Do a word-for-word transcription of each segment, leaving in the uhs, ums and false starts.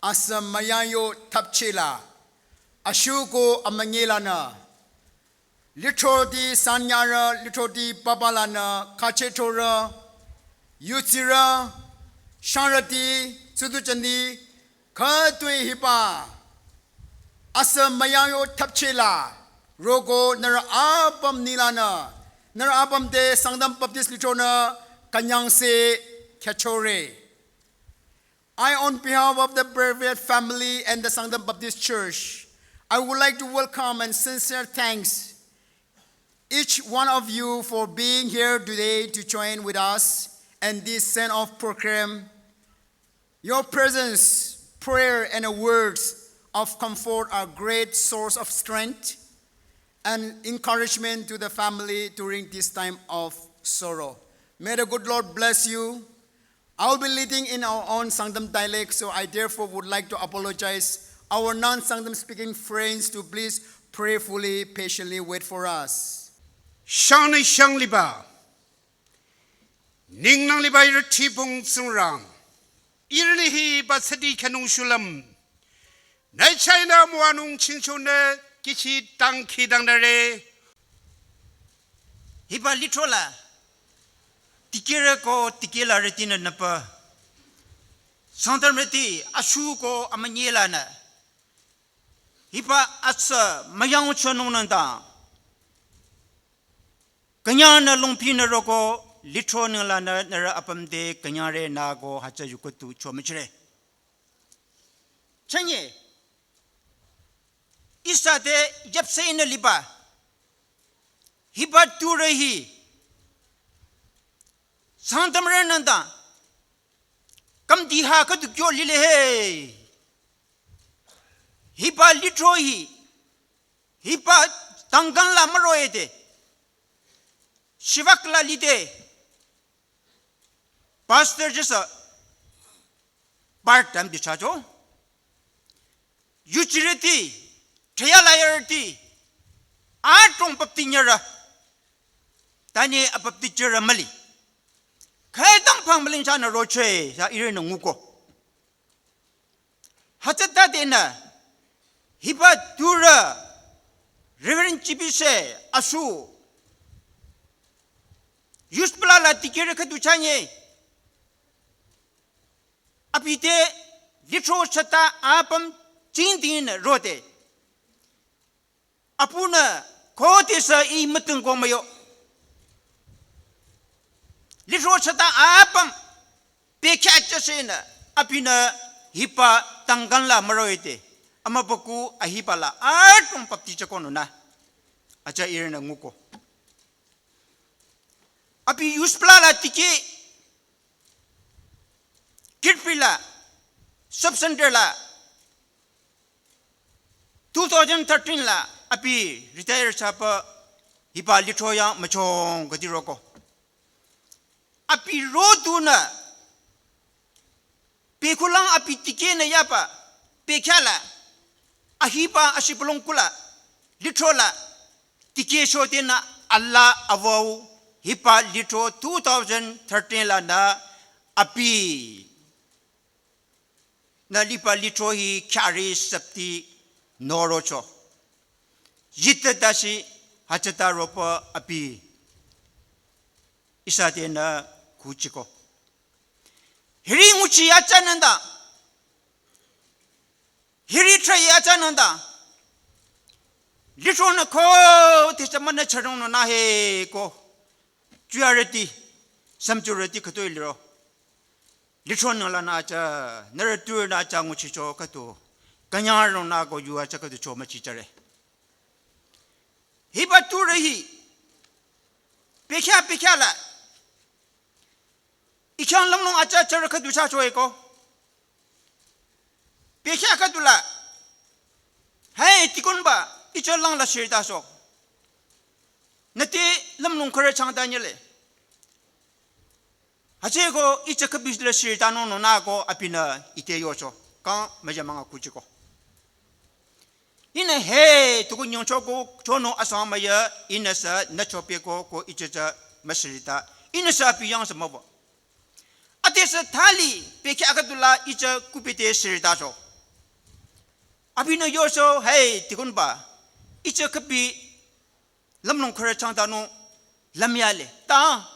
asü müyangyo thapchela, ashuko amünyelanü, lithroti sanyarü, lithroti papalanü, khachethorü, yutsirü, shangrüti, tsutuchani, khütoi hiba asü müyangyo thapchela, roko nührü apüm nenglanü, nührü apüm te Sangtam Baptist lithronü künyangse khyüchore. I, on behalf of the bereaved family and the Sangtam Baptist Church, I would like to welcome and sincere thanks each one of you for being here today to join with us in this send-off program. Your presence, prayer, and words of comfort are great source of strength and encouragement to the family during this time of sorrow. May the good Lord bless you. I'll be leading in our own Sangtam dialect, so I therefore would like to apologize our non-Sangtam speaking friends to please prayerfully, patiently wait for us. Shangnü shangliba, ningnang liba ihrü tipung Tsingrang, ihrü lihi ba tsadi khanung shulüm, nü China müwanung chingchonü kichi tangki dangnare. Hiba lithro la, tikehrü ko tikehlarütinü nüpa, Sangtamrüti ashuko amünyelanü, hiba asü müyangchonung nengdang künyangnü longpinü roko lithro nenglanü nührü apüm te künyangre nü ko hütsü yukhüdu chomüchire. Chünye, ihsa te jüpsehnü liba, hiba turü hi, Sangtamrü nengdang, kümdi ha khüdu kyo lile he. Hiba lithro hi, hiba tangkan la müroh-i de, shibak la lide, pastor jüsü part time dichacho, yuchirüti, thayala yarüti, adrong bapti nyarü, tanye abapti jürü müli. Khütang pang mülingchanü roche, sa ihrünü nguko. Hütsüta denü, hiba turü, Reverend Chibise asü, Youth Pla la tikehrü khüdu chünye, abi te lithro chata apüm chingdinü rode. Apunü, khodesü ih mütungko müyo. Lithro chata apüm, bekhyah chüsenü, abinü hiba tangkan la müroh-i de, amübükuh ahiba la adrong bapti jükonunü, acha ihrünü nguko. Abi Youth Pla la tikeh, Kiphire la, sub center la, two thousand thirteen la abi retire thsaba hiba lithro yang müchong khüdi roko. Abi rotunü, bekhulang abi tikehnü yaba, bekhyah la, ahiba ashibülung kuh la, lithro la, tikehsodenü alaa avau hiba lithro two thousand thirteen lanü abinü liba lithro hi khyari sapti norocho. Yitadasi hütsüta roba abi ihsa tenü kuchiko. Hiri nguchi atsa nengdang, hiri trayi atsa nengdang, lithronü khodesü münü charongnung nü he ko, tsuyarüti, samtsurüti khütoi liro. Lithro nenglanü atsa, nührü turünü atsa nguchicho khüdu, künyangrüngnü ko yu atsa khüdu cho müchichare. Hiba turü hi, bekhyah bekhyah la, I khyang lümlong atsa tsürü khüdu thsacho-e ko. Bekhyah khüdu la. Hai, tikunba, ite langla shiritaso. Nüte lümlong khürü changta nyile. Hütsüeko ite khübisü la shiritanung nü nü ko abinü ite yocho. Kang müjamanga kuchiko. Ihnü he, tuku nyongcho ko, chonung asang müya, ihnüsü nücho pehko, ko ite tsü müshirita. Ihnüsü abi yangsü mübü. Adesü thali, bekhyah khüdu la ite kupi te shiritacho. Abinü yocho, "Hey, tikunba, iche kapi lümlong khürü changtanung lümyale. Ta,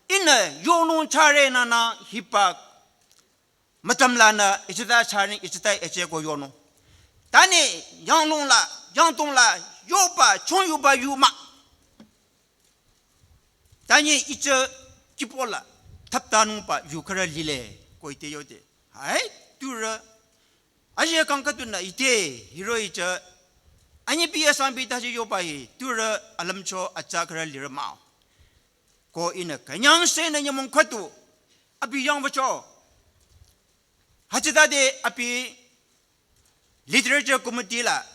ihnü yonung chare nana hiba mütam lanü ichita chare ichita iche ko yonung. Tani yanglong la, yangtong la, yoba, chong yoba yuma. Tani iche kipola, thaptanungba yu khürü lile," ko ite yode. "Hai, turü, aje kang khüdunü ite, hiro iche, anyi pi asang pi taji yoba hi, turü alümcho atsa khürü lirü mah-o." Ko ihnü künyangsenü nyümong khüdu, abi yangwücho. Hütsütade abi literature committee la,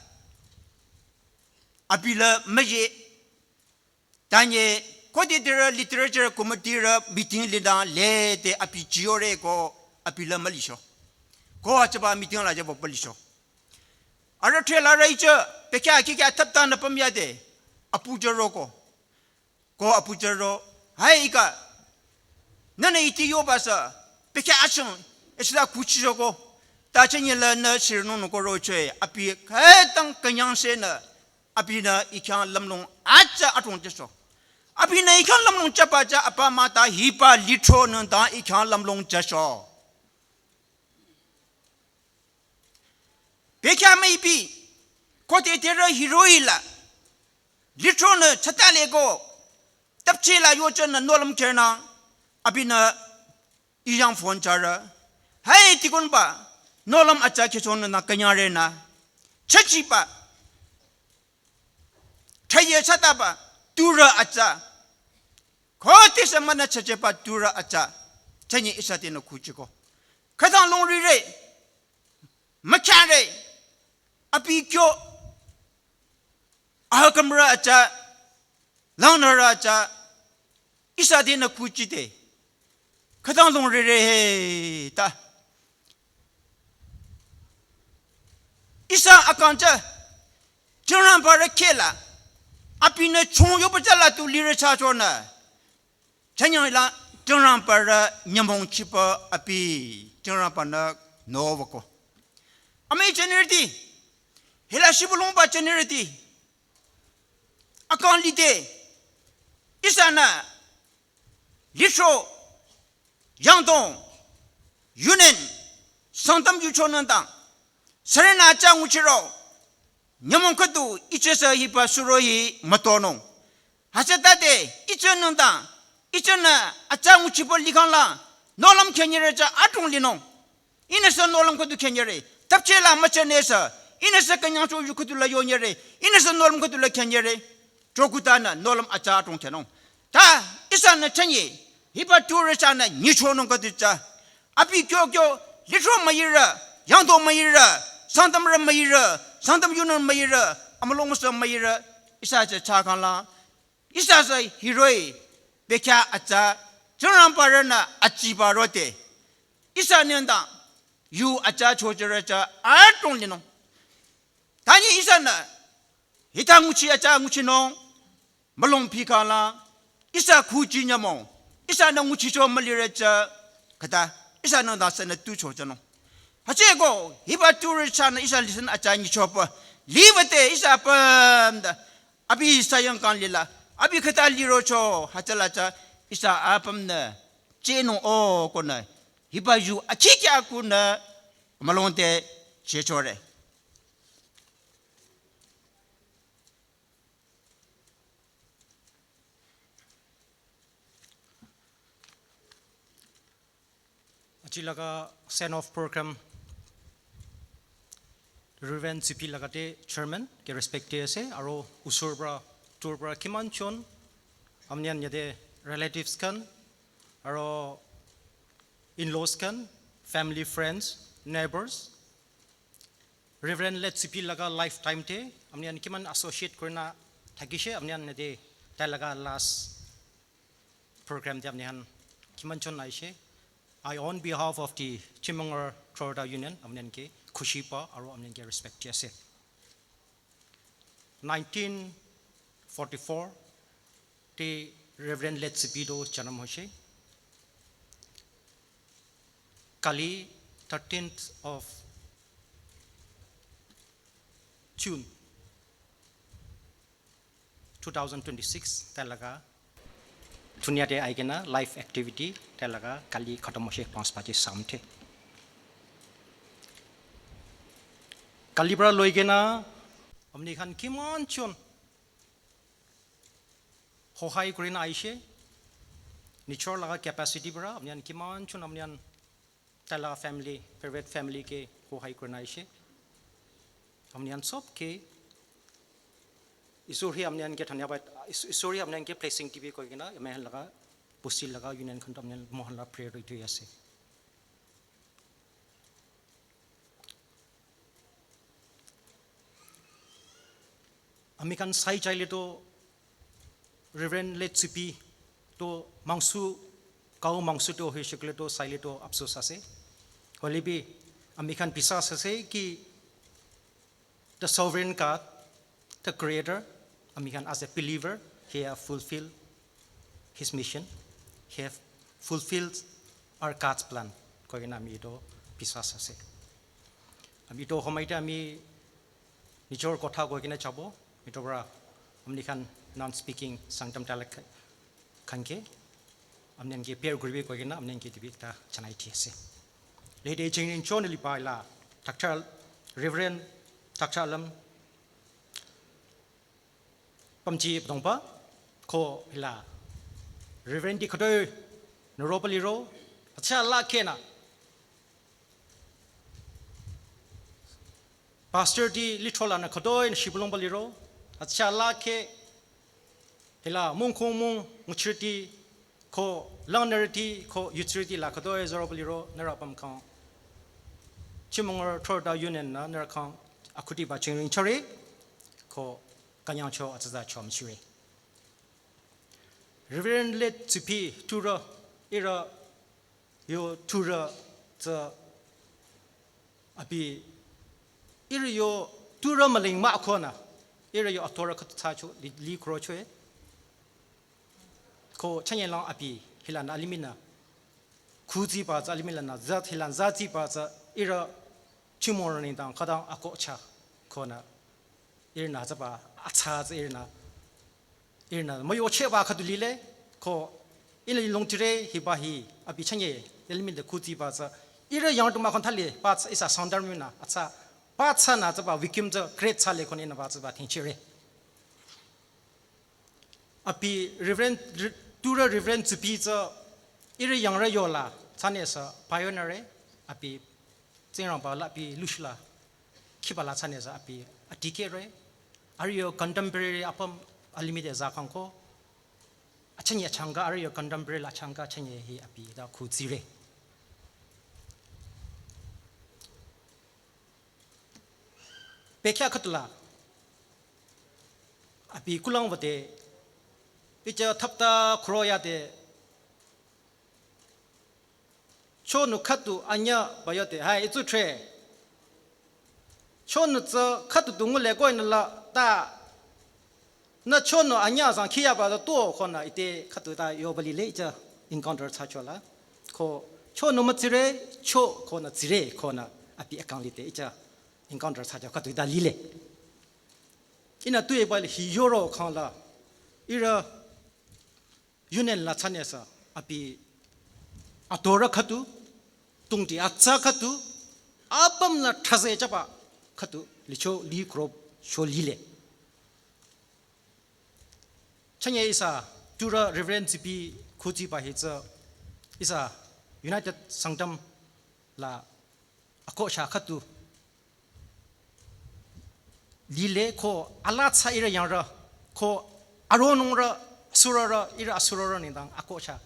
abi la müye. Tanye, khode dirü literature committee rü meeting linü lede abi jiyore ko abi la mülicho. Ko hütsüba meeting la jübo palicho. Arüh thre la rü iche, pekya kikya thaptanü pamyade, apu jüroko. Ko apu jüro, "Hai ika, nünü iti yoba sü, pekya achang, esila kuchi joko. Ta chenye la nü shirnung nung ko roche, abi khütang künyangsenü, abinü i khyang lümlong atsa atong jücho. Abinü i khyang lümlong jüba ja apa mata hiba lithro nengdang i khyang lümlong jücho." Pekya müipi, khode dirü hiroh-i la, lithronü chata leko, tapche la yochanü nohlüm khürünü, abinü i yang phone jürü. "Hai tikunba, nohlüm atsa khüchonü nü künyangrenü. Chachiba, thraye chataba, turü atsa. Khode sü münü chachiba turü atsa. Chanye ihsa tenü kuchiko. Khütang longrire, mükyare, abi kyo, ahakamrü atsa, langnürü atsa, ihsa tenü kuchide. Khütang longrire he ta. Ihsa akang ja, Tsingrangba rü kheh la, abinü chong yoba ja la tu lirü chachonü. Chanyang la Tsingrangba rü nyümong chiba abi, Tsingrangba-nü nowüko. Amii jünirüti, hila shibülungba jünirüti, akang lide, ihsanü, lithro, yangdong, yunen, Sangtam yucho nengdang, sürünü atsa nguchiro, nyümong khüdu iche sü hiba suro hi mütonung. Hütsütade, iche nengdang, ichenü atsa nguchiba likhang la, nohlüm künyangre ja atong linung. Ihnü sü nohlüm khüdu künyangre, tapche la müchane sü, ihnü sü künyangcho yu khüdu la yonyangre, ihnü sü nohlüm khüdu la künyangre. Chokutanü nohlüm atsa atong kyanung. Ta ihsanü chanye, hiba turü chanü nyichonung khüdu ja. Abi kyo kyo, lithro müirü, yangdong müirü, Sangtamrü müirü, Sangtam yunung müirü, amülung müsa müirü, ihsa ja chakhang la. Ihsa sü hiroh-i, pekya atsa, Tsingrangba rünü achiba rode. Ihsa nengdang, yu atsa chojürü ja, atong linung. Tanye ihsanü, hita nguchi atsa nguchinung, mülung pikhang la, ihsa kuchi nyümong, ihsanü nguchicho mülirü ja, khüta, ihsa nengdang sünü tucho jünung. Hütsüeko, hiba turü chanü ihsa lesson atsa nyichoba, liwüde ihsa apümde, abi ihsa yangkang lila, abi khüta lirocho, hütsüla ja, ihsa apümnü, chenung o konü, hiba yu akikya kunü, mülungde, chechore. Aji laga send off program, Reverend Zipi laga te chairman ke respect di ase, aro usor pra, dur pra kiman jon, apni khan yate relatives khan, aro in-laws khan, family, friends, neighbors, Reverend Late Zipi laga lifetime te, apni khan kiman associate kurina thakishe, apni khan yate tai laga last program te apni khan kiman jon aishe. I, on behalf of the Chimangor Trorta Union, apni khan ke khushi pa, aro apni khan ke respect di ase. Nineteen forty-four te Reverend Late Zipi to janam hoise. Kali thirteenth of June two thousand twenty-six talaga dunia te aikena live activity talaga kali khatam hoshe panch baje samthe. Kali pra loikena amni khan kiman chon hohai kurina aishe, nijor laga capacity pra amnian kiman chon amnian tala family, private family ke hohai kurina aishe. Amnian sob ke Isor hi amnian ke dhanyabad, Is- Isor hi amnian ke blessing dibi koikena, amen laga, pusi laga union khan amnian mohan la prayer ri ase. Ami khan sai chaile to Reverend Letsupi to mangsu, kau mangsu to hoi shikle to saile to apsos ase. Hoilebi ami khan biswas ase ki the sovereign God, the creator, ami khan as a believer, he have fulfilled his mission, he have fulfilled our God's plan. Koikena ami to biswas ase. Ami to homaite ami nijor kotha koikena jabo, ami to pra amni khan non-speaking Sangtam dialect khan ke, amnian ke prayer group koikena, amnian ke dibi ta chanai thi ase. Lady Jingrin Chon liba la, Doctor Reverend Doctor Alam, pamji pdongpa, ko hila, Reverend di khadoi, nero pali ro, acha la kena. Pastor di lichola na khadoi na shibulong pali ro, acha la ke, hila, mung kong mung, nguchirti, ko, lang nerti, ko, yuchirti la khadoi zoro pali ro, nera pam kang. Chimongor thor da union na, nera kang, akhuti ba chingring chari, ko, kanyang cho, atsa cho mchire. Reverend Letsupi, tura, ira, yo, tura, tsa, abi, ira yo, tura maling ma kona, ira yo atora khatsa cho, li, li kro cho e. Ko, chanye lang abi, hilan alimina. Khuzi ba tsa alimina, zat hilan zati ba tsa, ira, chimor ni dang, kadang ako cha, kona. Irna tsaba, atsa tsa irna. Irna, mayo cheba khatu lile, ko, ina lilong tire, hiba hi, abi chanye, elmin de kuti ba tsa, ira yang tuma kon thale, ba tsa, isa sandar mina, atsa, ba tsa na tsaba, wikim tsa, great tsa le kon ina ba tsaba, tingchire. Abi Reverend, Re- tura Reverend Tsupi tsa, ira yang ra yola, tsane sa, pioneer, abi, Tsingrangba la abi lushla, khiba la tsane sa abi, adikere, ariyo contemporary apam alimide za kangko, achanye achanga, ariyo contemporary la achanga, achanye hi abi da kuzire. Pekya khatula, abi kulang wate, icha thapta khro yate, Chonu khatu anya bayote, hai, itsu tre. Chonu tsa khatu tu ngule koi na la ta. Na chonu anya zang kia ba to kona ite khatu ta yo bali le cha encounter cha chola. Ko chonu matsire, cho kona tsire kona api akang lite icha encounter cha khatu ta lile. Ina tu e bali hi yoro khan la. Ira Union la tsane sa api atora khatu, tungti atsa khatu, apam la thaze chapa khatu, licho li crop sho lile. Chanye isa, tura Reverend Zipi Khuzi ba hi tsa, isa United Sangtam la akosha khatu, lile ko alatsa ira yangra, ko aronungra, surara, ira asurara nindang, akosha,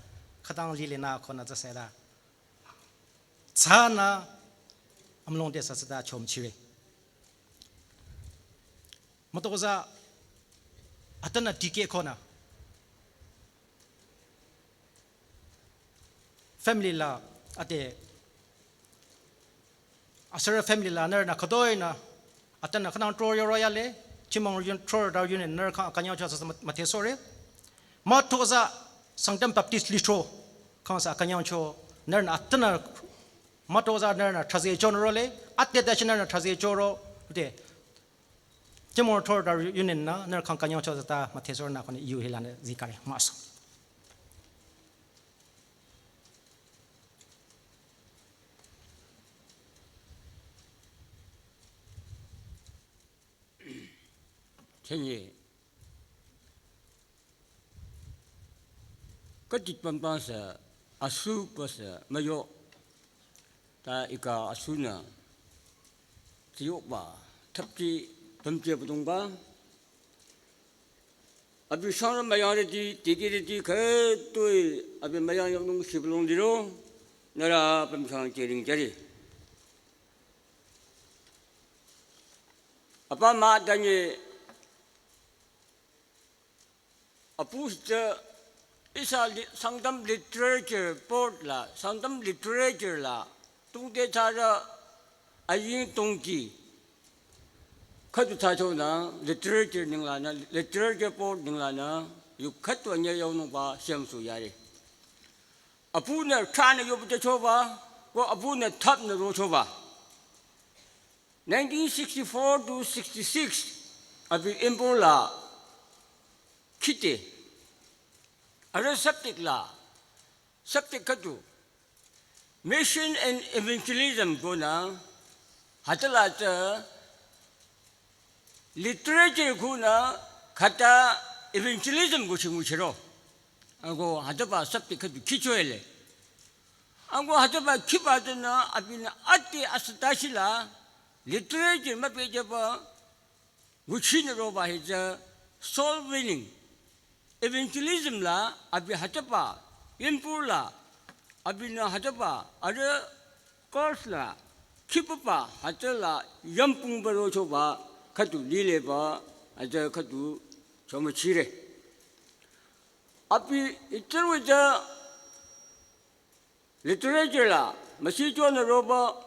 khadang lile na ko na zasera. Tsana, amlong de sasada chom chire. Matokoza, atana dike kona. Family la, ate, asara family la, nara na khadoi na, atana khanang tro yoro yale, chimang yun tro da yun nara kha kanyang cha sa mate sore. Matokoza, Sangtam Baptist Litro, kang sa kanyang cho, nara na atana, matokoza nara na thaze chon role, ate da nara na thaze choro, de, Chemor thor da union nü nührü khyang künyangcho zata müdhesorü nü khoni yu hilanü zikare müso. Chenye. Khüdi pümpang sü asu pü sü müyo. Ta ika asunü tsiyoba thapti pümche püdongba. Abi shangrü müyangrüti, tikirüti khütoi abi müyang yongnung shibülung liro. Nührü pümchang jering jari. Apa mah tanye apu tsü ihsa li-, Sangtam Literature Board la, Sangtam Literature la, tungte thsarü aying tongki. Khüdu thsachonü, literature ninglanü, literature board ninglanü, yu khüdu anye yonungba shemsu yare. Apunü thranü yobutechoba, ko apunü thapnü rochoba. Nineteen sixty-four to sixty-six, abi Impur la khite. Arüh subject la, subject khüdu. Mission and evangelism konü, hütsüla tsü literature konü khüta evangelism ko chingu chiro. Ako hütsüba subject khüdu khichoele. Ako hütsüba khiba tsünü abinü ati asütashila literature müpehjüba nguchinü roba hi tsü soul winning. Evangelism la abi hütsüba, Impur la, abinü hütsüba, arüh course la, khipüba hütsüla yampungba rochoba, khüdu lileba, hütsü khüdu chomüchire. Abi iterwe tsü literature la, müsichonü roba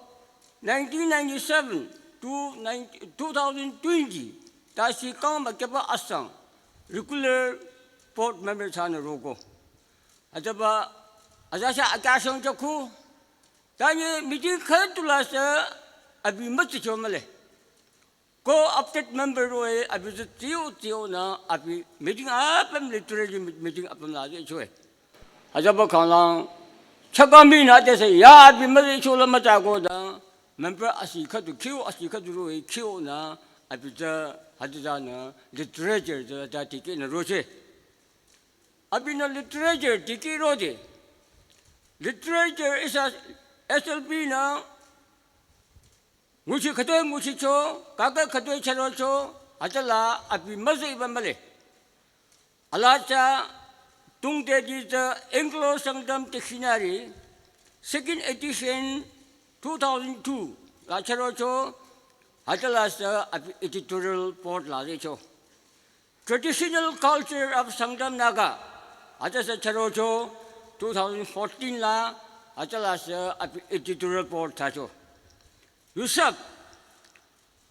nineteen ninety-seven to nine-, two thousand twenty, tasi kang mükyaba asang, regular board member thsanü roko. Hütsüba, azasha akashang chakhu, tanye meeting khüdula sü abi mütsicho mühle. Co-opted member roe abi tsü tsiyo tsiyonü abi meeting apüm literature meet-, meeting apüm la tsichoe. Hütsüba khanglang, chakaminü tese ya abi mütsichola mütsako da, member asi khüdu khiu asi khüdu roe khiunü abi tsü hütsütanü literature tsü ta tikinü roche. Abinü literature tiki rode. Literature ihsa S L P nü nguchi khütoi nguchicho, kaka khütoi chürocho, hütsüla abi müzüiba mühle. Ala tsü tungte di tsü Anglo Sangtam Dictionary, second edition, two thousand two, la chürocho, hütsüla sü abi editorial board la zecho. Traditional Culture of Sangtam Naga, hütsü sü chürocho, two thousand fourteen la, hütsüla sü abi editorial board thsacho. USAP,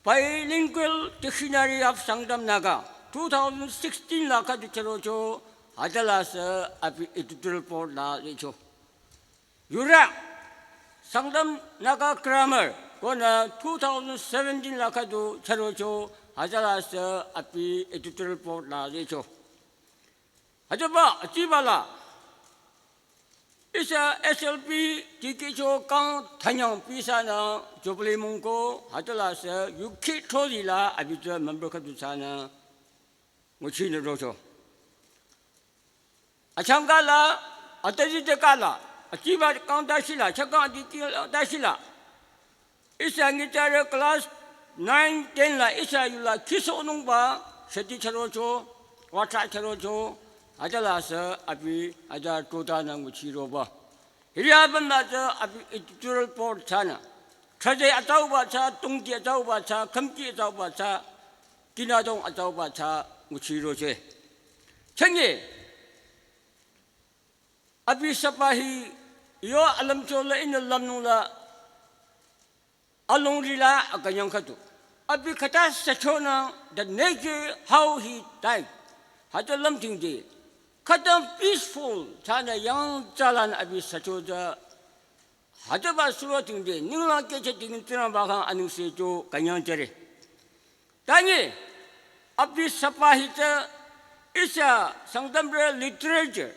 Bilingual Dictionary of Sangtam Naga, two thousand sixteen la khüdu chürocho, hütsüla sü abi editorial board la zecho. Yura, Sangtam Naga Grammar, konü two thousand seventeen la khüdu chürocho, hütsüla sü abi editorial board la zecho. Hütsüba, hütsüba la, ihsa S L P tikicho kang thanyang pisanü Jubilee mungko, hütsüla sü yukhi tholi la abi tsü member khüdu thsanü nguchinü rocho. Achangka la, ataziteka la, achiba kang tashila, chakang adiki tashila. Ihsa ngitare class nine, ten la ihsa yula khisohnungba, sheti chürocho, watra chürocho, hütsüla sü abi hütsü tutanü nguchiroba. Hiri apüm la tsü abi editorial board thsanü. Thraje atauba thsa, tungti atauba thsa, khümti atauba thsa, kinadong atauba thsa, nguchiroche. Chünye, abi sapa hi yo alümcho la ihnü lümnung la alongri la akünyang khüdu. Abi khüta süchonü the nature how he died. Hütsü lümtingde. Khüta peaceful thsanü yangtsalan abi sücho tsü. Hütsüba surotingde ninglang kehcheh tingin Tsingrangba khyang anengse cho künyang jüre. Tanye, Abi sapa hi tsü ihsa Sangtamrü literature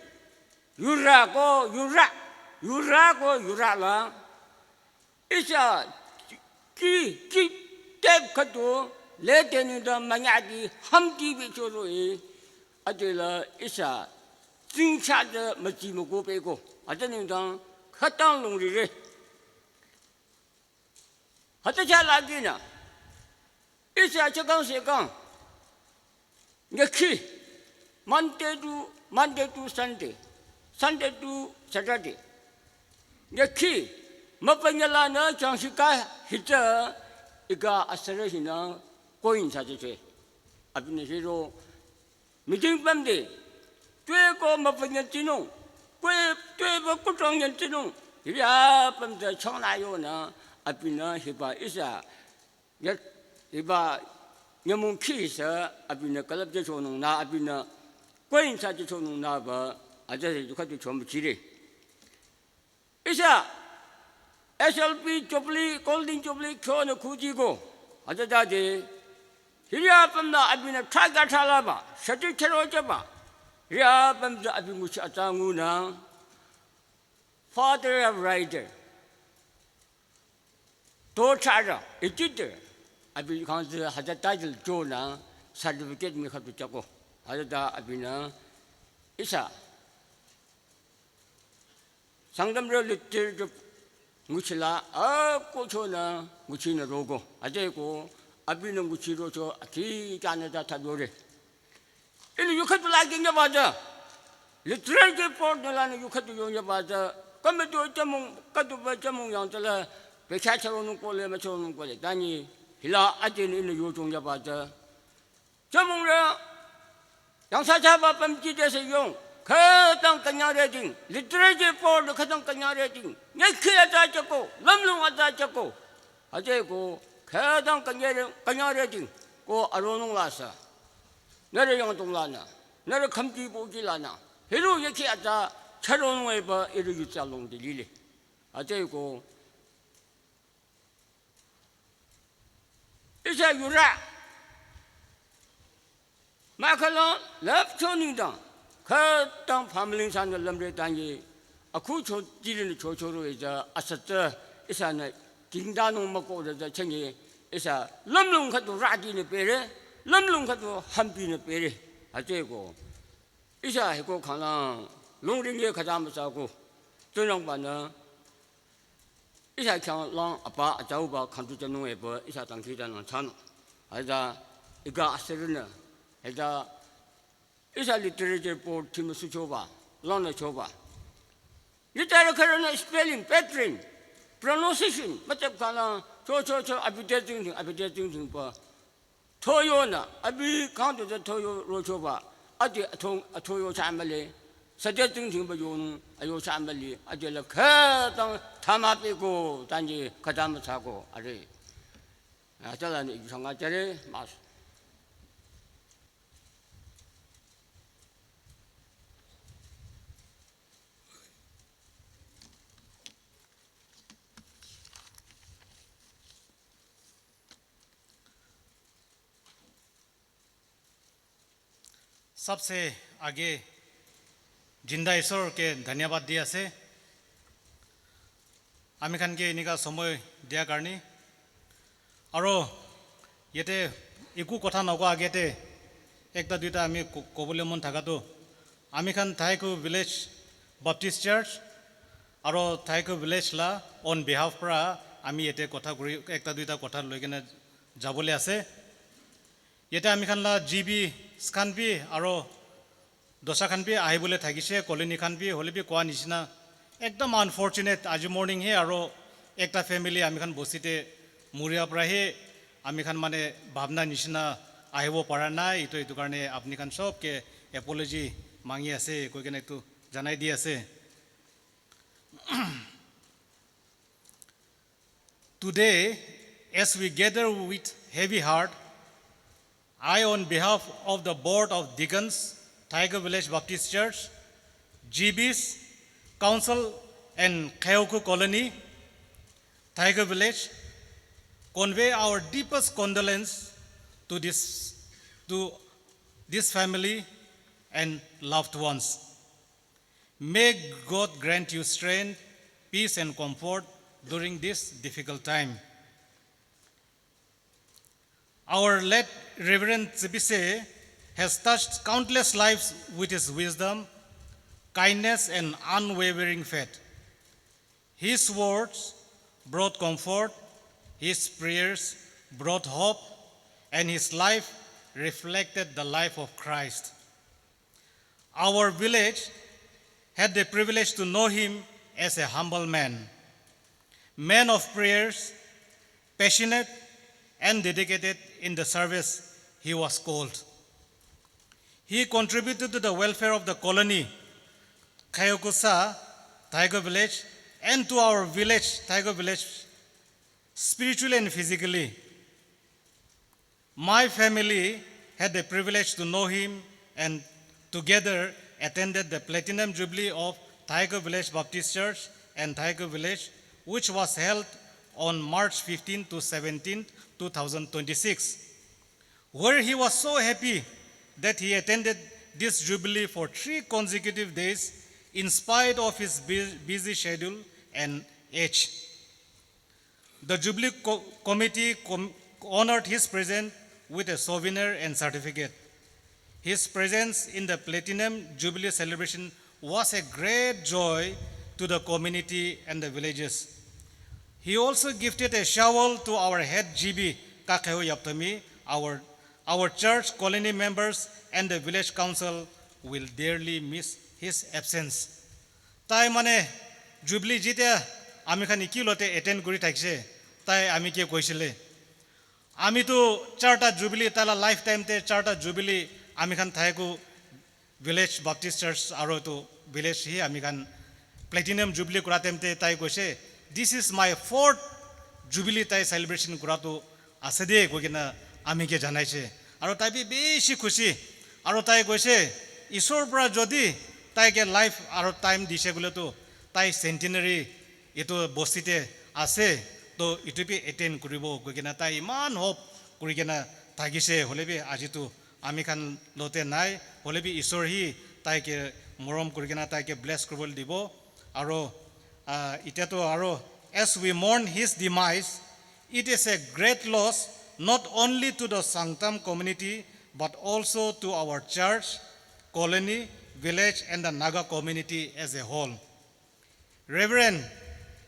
yurü ko yurü, yurü ko yurü la ihsa ki, ki tep khüdu lede nengdang manyadi hamdi bichoro e. Adela ihsa tsingcha tsü mütsi müko peko. Ade nengdang khütang lungrire. Hütsü chah lagi nü ihsa chakang sekang nyükhi, Monday to, Monday to Sunday, Sunday to Saturday. Nyükhi müpünyü lanü changshika hi tsü iga asürü hinü koin sa tsüche. Abinü hiro meeting pümde tue ko müpünyü tsinung, kue tue ba kuchong nyen tsinung, hiri apüm tsü chongnü yonü abinü hiba ihsa ya, hiba nyümong khi sü abinü külüp jüchonung nü abinü koin sa jüchonung nü ba aja se yukha tu chomüchire. Ihsa S L P Jubilee, Golden Jubilee khyonü khuji ko aja jade hiri apüm nü abinü thaka thalaba, shati chero jaba, hiri apüm tsü abi nguchi atsa ngunü Father of Writer, to chara, editor, abi kang tsü hütsü title jonü certificate mi khüdu chako. Hütsüta abinü ihsa Sangtamrü literature nguchila akohchonü nguchinü roko. Hütsüeko abinü nguchi rocho akhi chanü ta thadore. Ihnü yukhatu lagi nyüba tsü literature board nü lanü yukhatu yo nyüba tsü, kümütu jümong, khüduba jümong yang tsüla bekhyah chüronung kohle, müchüronung kohle. Tanyi hila adenü ihnü yochong nyüba tsü jümongrü yangthsa chaba pümji dese yong, khütang künyang reting, literature board khütang künyang reting, nyükhi atsa jüko, lümlong atsa jüko. Hütsüeko khütang künyang re, künyang reting ko aronung la sü, nührü yangdong lanü, nührü khümji pohji lanü, hiru nyükhi atsa chüronung epü ihrü yutsa longde lile. Hütsüeko ihsa yurü mahkhang love cho nengdang khütang family sanü lümre tanyi akhu cho dilinü chochoro ija asütsü ihsanü kingdanung müko rütsü chünye ihsa lümlong khüdu radinü pere, lümlong khüdu hambinü pere. Hütsüeko ihsa hiko khanglang longring ye khüta mütsako, Tsingrangbanü ihsa khyanglang apa atsauba khangtu thsanung epü ihsa dangkhidangnang thsanung. Hütsüta iga asürünü, hütsüta ihsa literature board thimüsu choba, langnü choba, literature khürünü spelling, pattern, pronunciation mütep khanglang cho cho cho abi te tsingdhing, abi te tsingdhing pü thoyonü, abi khangtu tsü thoyo rochoba, ade athong, athoyo cha mühle, sade tsingdhingba yonung ayo cha mühle, adela khütang thama peko, tanyi khüta mütsako, are. Atsülanü yu changa jüre, mas. सबसे आगे जिंदा ईश्वर के धन्यवाद দি আছে, আমি খানকে এনেকা সময় দিয়া কাৰণে। আৰু ইয়াতে একো কথা নকোৱা আগতে একটা দুইটা আমি ক-, ক'বলৈ মন থাকাটো, আমি খান থাইকু ভিলেজ বাপ্টিষ্ট চাৰ্চ আৰু থাইকু ভিলেজ লা অন বিহাফ পৰা আমি ইয়াতে কথা কৰি একটা দুইটা কথা লৈ কেনে যাবলৈ আছে। ইয়াতে আমি খান লা জি বি স্কান বি আৰু দচা খান বি আহিবলৈ থাকিছে, কলনী খান বি, হ'লে বি কোৱা নিচিনা একদম আনফৰ্চুনেট, আজি মৰ্ণিং হে আৰু একটা ফেমিলি আমি খান বস্তিতে মৰিয়া পৰা হে আমি খান মানে ভাৱনা নিচিনা আহিব পৰা নাই। এইটো, এইটো কাৰণে আপুনি খান চবকে এপলজি মাগি আছে, কৈ কেনে এইটো জনাই দি আছে। Today, as we gather with heavy heart, I, on behalf of the Board of Deacons, Tiger Village Baptist Church, G Bs, Council and Khayoku Colony, Tiger Village, convey our deepest condolence to this to this family and loved ones. May God grant you strength, peace, and comfort during this difficult time. Our late Reverend Tsibise has touched countless lives with his wisdom, kindness, and unwavering faith. His words brought comfort, his prayers brought hope, and his life reflected the life of Christ. Our village had the privilege to know him as a humble man, man of prayers, passionate and dedicated in the service he was called. He contributed to the welfare of the colony, Khayokusa, Taigo village, and to our village, Taigo village, spiritually and physically. My family had the privilege to know him and together attended the Platinum Jubilee of Thaiko Village Baptist Church and Thaiko Village, which was held on March fifteenth to seventeenth, two thousand twenty-six, where he was so happy that he attended this jubilee for three consecutive days in spite of his bu- busy schedule and age. The Jubilee Co- Committee com- honored his presence with a souvenir and certificate. His presence in the Platinum Jubilee celebration was a great joy to the community and the villages. He also gifted a shawl to our head G B, Kakheho Yaptami. Our, our church, colony members, and the village council will dearly miss his absence. Tai mane Jubilee jite ami khan iki lote attend kuri thakise, tai ami ke koisile. Ami tu charta Jubilee taila lifetime te charta Jubilee ami khan thaiku village Baptist Church aro tu village hi ami khan Platinum Jubilee kura time te tai koise, "This is my fourth Jubilee tai celebration kura tu ase de," koi kena ami ke janaise. Aro tai bi bishi khushi. Aro tai koise, "Isor pra jodi tai ke life aro time dise koile tu tai centenary itu bosti te ase, to itu bi attend kuribo," koi kena tai iman hope kuri kena thakise, hole bi aji tu ami khan lote nai, hole bi Isor hi tai ke morom kuri kena tai ke bless kuribole dibo. Aro, ah, itya to aro, as we mourn his demise, it is a great loss not only to the Sangtam community but also to our church, colony, village, and the Naga community as a whole. Reverend,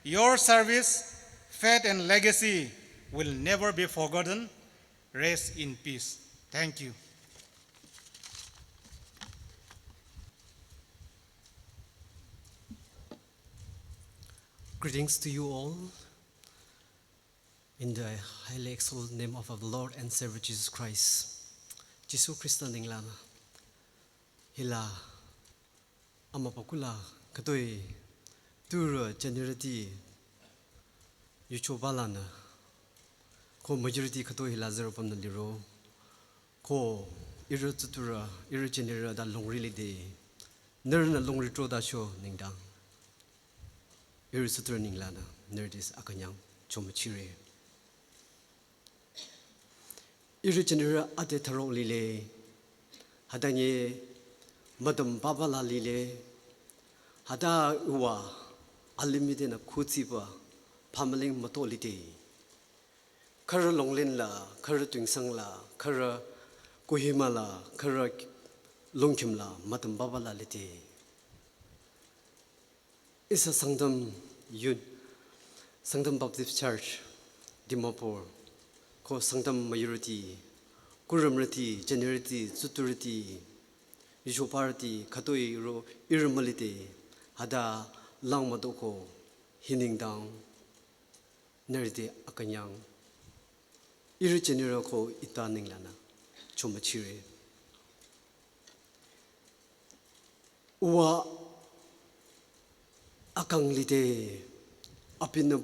your service, faith, and legacy will never be forgotten. Rest in peace. Thank you. Greetings to you all in the highly exalted name of our Lord and Savior Jesus Christ. Jisu Krista nengla hila ama pakula katoi tura generati yucho balana ko majority katoi hila zero pamna liro ko ira tsutura ira genera da longri lide nirna longri tro da sho nengdang. Iri sutra ningla na nerdis akanyang chomachire. Iri chinira ate tharok lile, hadange madam baba la lile, hada uwa alimide na khutsiba pamaling mato lite. Khara Longlen la, khara Tuensang la, khara Kohima la, khara Longkhim la, madam baba la lite. Ihsa Sangtam Youth, Sangtam Baptist Church, Dimapur, ko Sangtam majority, kuramrati, generati, tsuturati, yushoparati, khatoi ro, irmalite, hada lang madoko, hiningdang, nerite akanyang, iri chinira ko ita ninglana, chomachire. Uwa akang lite, apinü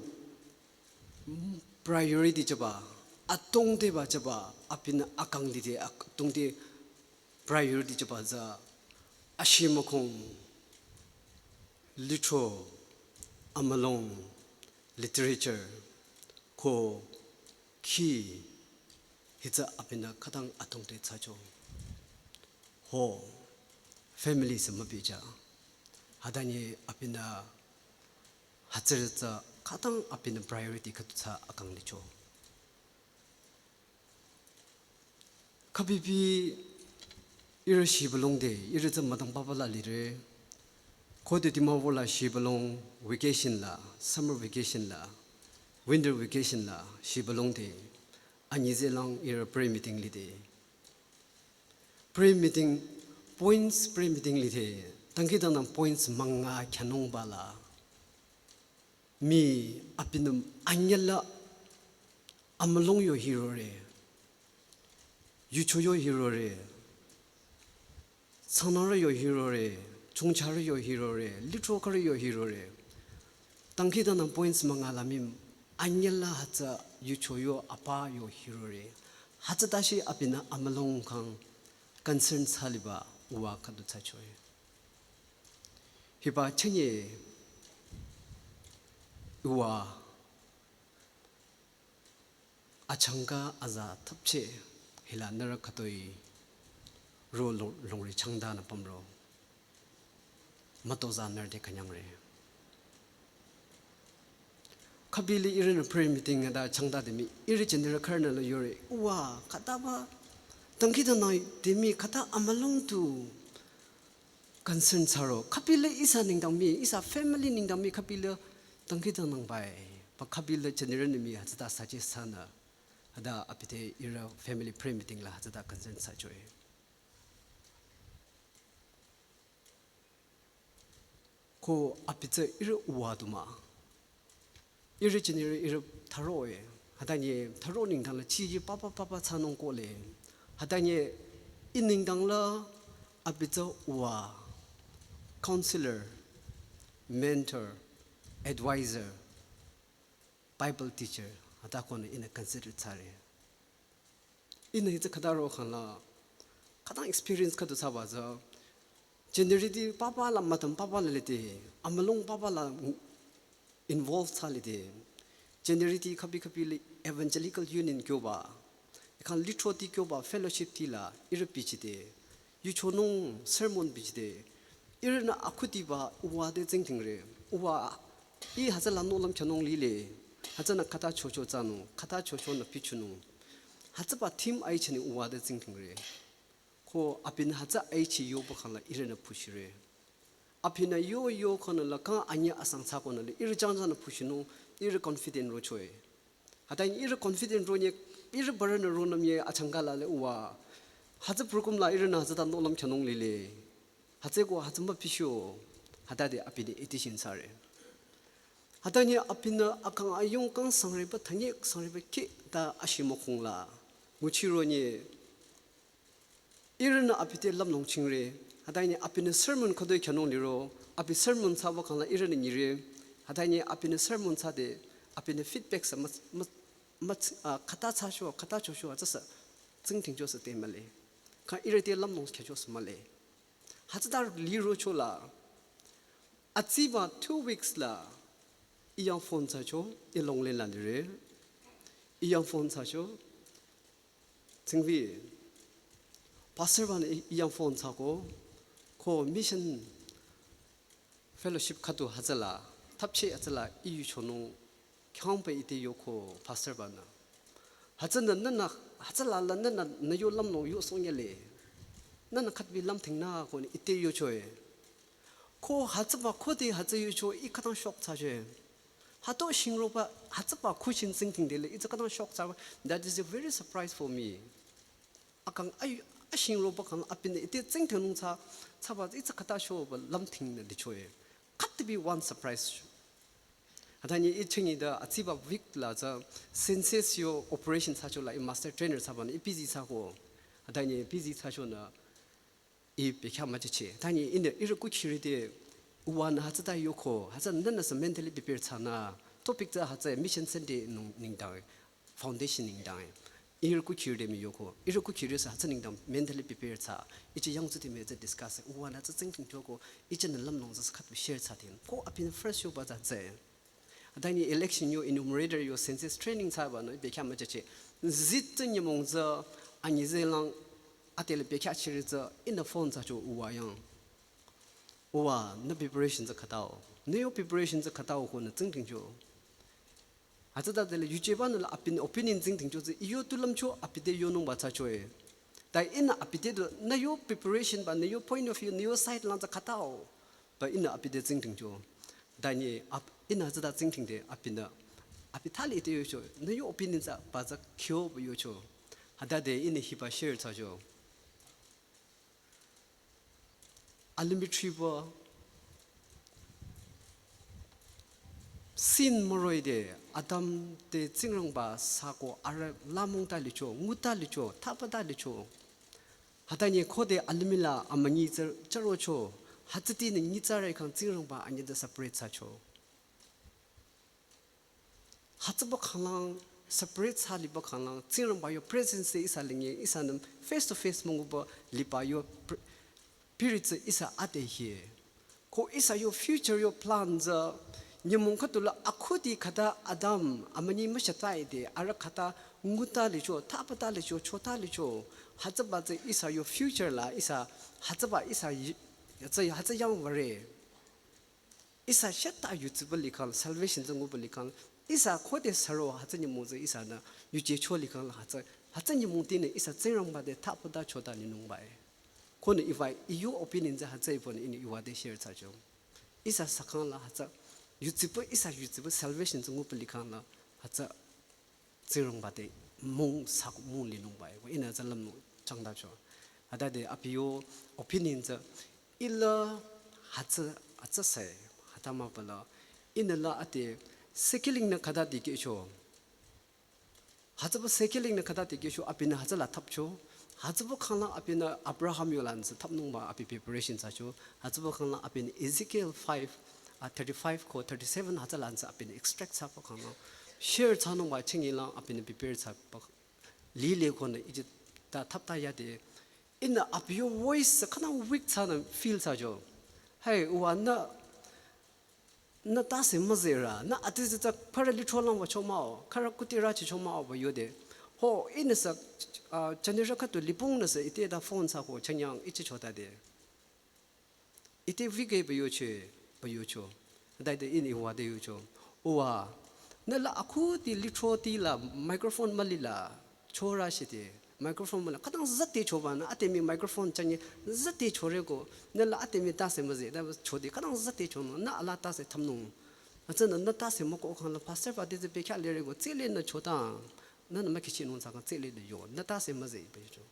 priority chaba, atongte ba chaba, apinü akang lite, atongte priority chaba za, ashimakong, litro, amalong, literature, ko, khi, Hitsü abinü khütang atongte thsacho. Ho, family sü mübicha. Hütanyi abinü hütsürü tsü khütang abinü priority khüdu thsa akang licho. Khübibi ihrü shibülung de, ihrü tsü müdang papa la lire. Khode Dimapur la shibülung vacation la, summer vacation la, winter vacation la shibülung de. Anyize lang ihrü prayer meeting lide. Prayer meeting, points prayer meeting lide. Dangkhidangnang points münga khyünungba la. Mii abinü anyüla amülung yo hirore. Yucho yo hirore. Tsangnangrü yo hirore, chongcharü yo hirore, litrokarü yo hirore. Dangkhidangnang points münga la mii anyüla hütsü yucho yo apa yo hirore. Hütsüta shi abinü amülung khyang concern thsaliba uwa khüdu thsachoe. Hiba chünye uwa achangka aza thapche hila nührü khütoi ro long-, longri changdanü pümro. Mütozah nührü te künyangre. Khübili ihrünü prayer meeting ada changdade mii ihrü jünirü khürünü la yore. Uwa, khütaba, dangkhidangnang de mii khüta amülung tu concern thsaro. Khübili ihsa nengdang mii, ihsa family nengdang mii khübili dangkhidangnang bai. Ba khübili jünirünü mii hütsüta suggest thsanü. Hüta abi te ihrü family prayer meeting la hütsüta concern thsachoe. Ko abi tsü ihrü uwa du mah. Ihrü jünirü ihrü tharoe. Hütanyi tharo nengdang la chiji papa papa thsanung kohle. Hütanyi i nengdang la abi tsü uwa, counselor, mentor, advisor, Bible teacher, hüta konü ihnü consider thsare. Ihnü hitsü khüta ro khang la, khütang experience khüdu thsaba tsü, jünirüti papa la müdang papa la lide, amülung papa la involve thsa lide, jünirüti khübi khübili Evangelical Union kyoba, ikhang litroti kyoba fellowship ti la ihrü bichide, yuchonung sermon bichide, ihrünü akhudiba uwa te tsingdhingre, uwa, ih hütsüla nohlüm khyünung lile, hütsünü khüta chocho thsanung, khüta chochonü bichonung. Hütsüba theme aichinü uwa te tsingdhingre. Ko abinü hütsü aichi yoba khang la ihrünü phushire. Abinü yo yo konü la kang anyi asang thsa konü la ihrü jangjang nü phushinu, ihrü confident rochoe. Hütanyi ihrü confident ronye, ihrü bürünü ronüm ye achangka la le uwa. Hütsü program la ihrünü hütsüta nohlüm khyünung lile. Hütsüeko hütsü müpisho. Hütade abinü iti shin thsare. Hütanyi abinü akang ayung kang sangreba thanye sangreba kih ta ashimokong la. Nguchironye. Ihrünü abi te lümlong chingre, hütanyi abinü sermon khütoi khyünung liro, abi sermon thsaba khang la ihrünü nyire, hütanyi abinü sermon thsade, abinü feedback sü mah, mah, mah, ah, khüta thsacho, khüta chocho, hütsüsü tsingdhingcho sü te mühle. Kha ihrü te lümlong khyücho sü mühle. Hütsüta lirocho la, atsiba two weeks la, iyang phone thsacho, ilong le la lire, iyang phone thsacho, Tsingvi, pastor banü i-, iyang phone thsako, ko mission fellowship khüdu hütsüla, thapche hütsüla i yuchonung, khyangpü ite yoko pastor banü. Hütsünü nünü, hütsüla la nünü, nü yo lümlong yo song yale. Nünü khütbi lümdhingnü konü ite yochoe. Ko hütsüba khode hütsü yucho i khütang shock thsachoe. Hüto shingroba, hütsüba khu shin tsingdhingdele, itsü khütang shock thsaba. That is a very surprise for me. Akang a, a shingroba khang abinü ite tsingdhingnung thsa, thsaba itsü khüta shoba lümdhingnü lichoe. Khütbi one surprise. Hütanyi i chünye da atsiba week la tsü census yo operation thsacho la i master trainer thsabanü i busy thsako. Hütanyi busy thsachonü I bekhyah müjücheh. Tanyi ihnü ihrü kukhirü te uwanü hütsüta yoko, hütsünü nünüsü mentally prepare thsanü, topic tsü hütsü Mission Sunday nung nengdang, foundation nengdang. Ihrü kukhirü te mii yoko, ihrü kukhirü sü hütsü nengdang mentally prepare thsa. Ichi yangtsu te mii tsü discuss, uwanü tsü tsingdhing yoko, ichinü lümlong tsü khütbi share thsatin. Ko abinü first yoba tsü hütsü. Tanyi election yo enumerator yo census training thsabanü bekhyah müjücheh. Zit tsü nyümong tsü anyi zelang atele pekya chiri tsü in the phone tsü cho uwa yang. Uwa, nü preparation tsü khatao. Nü yo preparation tsü khatao ko nü tsingting cho. Hütsüta tele yucheba nü la apin opinion tsingting cho tsü iyo tulam cho apite yonungba tsü cho e. Ta in apite do nü yo preparation ba nü yo point of view nü yo side lang tsü khatao. Ba in apite tsingting cho. Danye ap in hütsüta tsingting de apin da. Api thali ite yo cho. Nü yo opinion tsü ba tsü kyo ba yo cho. Hüta de in hiba share tsü cho. Alimih thriba sin müroide Adam te Tsingrangba sako arüh lamong ta licho, ngu ta licho, thapa ta licho. Hüta nye khode alimih la amünyi tsü chürocho, hütsüti nü nyitsarü kang Tsingrangba anyi de separate thsacho. Hütsüba khanglang separate thsa liba khanglang Tsingrangba yo presence te ihsa linge ihsanü face to face münguba liba yo pre- spirit tsü ihsa ate hie. Ko ihsa yo future yo plan tsü nyümong khüdu la akhudi khata Adam amünyi müshatai de arüh khata ngu ta licho, thapa ta licho, cho ta licho. Hütsüba tsü ihsa yo future la ihsa hütsüba ihsa yi- hütsü hütsü yang ware. Ihsa sheta yutsiba likhang, salvation tsü nguba likhang, ihsa khode saro hütsü nyümong tsü ihsanü yuje cho likhang la hütsü, hütsü nyümong tinü ihsa Tsingrangba de thapa ta cho ta linungba e. Ko nü iwa iyo opinion tsü hütsü ipo nü in iwa de share thsacho. Ihsa sakhang la hütsü yutsiba, ihsa yutsiba salvation tsü nguba likhang la hütsü Tsingrangba te mung sak mung linungba e. Ko in hütsü lamnung changta cho. Hüta de api yo opinion tsü ila hütsü hütsü sai hüta mah pala in la ate sekiling nü khata dikehcho. Hütsüba sekiling nü khata dikehcho apinü hütsü la thapcho. Hütsüba khanglang apinü Abraham yo lan tsü thapnungba api preparation thsacho. Hütsüba khanglang apinü Ezekiel five, ah, thirty-five ko thirty-seven hütsü lan tsü apinü extract thsaba khanglang share thsanungba chingi lang apinü prepare thsaba lile ko nü iji ta thapta yade. In api yo voice khana weak thsanü feel thsacho. Hey, uwa nü nü tase müzeh ra, nü ati zi tsa khara litro lang wa cho mah-o, khara kuti ra chi cho mah-o ba yode. Ho, in sa, ah, chani ra khatu lipung nü sa ite da phone sa ko chanyang ichi cho ta de. Ite vige ba yo che, ba yo cho. Dai de in iwa de yo cho. Uwa, nü la akhudi litro ti la microphone mali la. Chora shite, microphone mala, khadang zate choba nü, ate mi microphone chanye, zate chore ko, nü la ate mi tase müzeh, da chode, khadang zate chonü, nü ala tase thamnung. Hütsünü, nü tase müko khang la, pastor ba de ze bekya lere ko, tsele nü chota, nü nü ma kichi nung sa khang tsele de yo, nü tase müzeh, ba yo cho.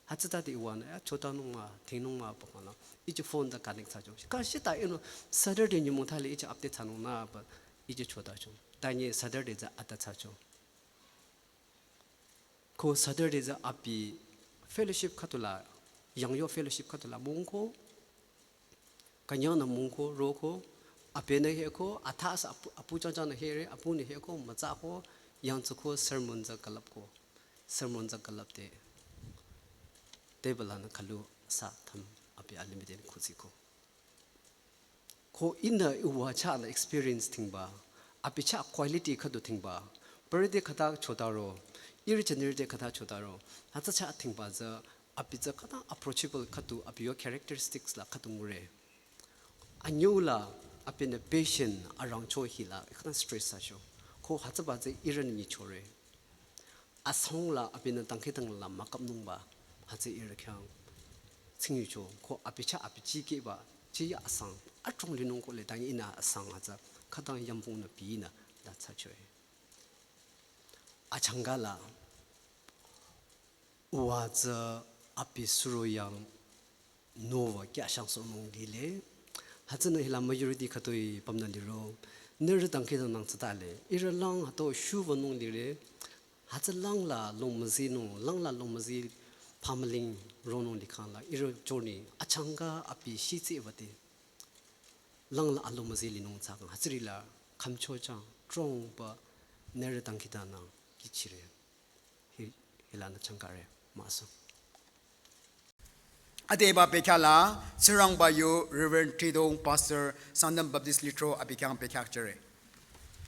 Hütsüta de iwa nü, ya chota nung ma, ting nung ma, ba khang la, ichi phone da connect thsacho. Ka shita ino, Saturday nyümong thali ichi update thsanung nü, ba, ichi chota cho. Danye Saturday za ata thsacho. Ko Saturday za api fellowship khatu la, yang yo fellowship khatu la mung ko, kanyang nü mung ko, ro ko, ape nü he ko, atha sa apu, apu chang chang nü he re, apu nü he ko, mütsa ko, yang tsu ko, sermon za kalap ko, sermon za kalap de, table la nü kalu sa tham api alimih de nü khusi ko. Ko in nü iwa cha la experience thingba, api cha quality khatu thingba, pere de khata chota ro, iri chenir de khata chota ro, hütsü cha thingba za, api za khata approachable khatu, api yo characteristics la khatu ngure. Anyo la, api nü patient arang cho hi la, khata stress sa cho. Ko hütsüba za iri nyi chore. Asang la api nü tangkhi tang la makap nungba, hütsü iri khyang. Tsingyu cho, ko api cha api chi keba, chi ya asang, achong linung ko le tang ina asang hütsü, khadang yampung nü pi nü, da tsa cho e. Achangka la, uwa tsü api suro yang, Noah kya shang so nung lile. Hütsünü hila majority khatoi pamnü liro. Nührü tangkhi tang nang tsüta le. Iri lang hüto shuwa nung lire. Hütsü lang la long müzi nung, lang la long müzi pamaling ronung likhang la. Iri journey achangka api shitsi wate. Lang la along müzi linung tsakang. Hütsüri la khamcho chang, trong ba, nührü tangkhi tang nang kichire. Hi, hila nü changkare, maso. Ade ba bekhala, Tsingrangba yo Reverend Tridong Pastor Sangtam Baptist Litro abi khyang bekha jüre.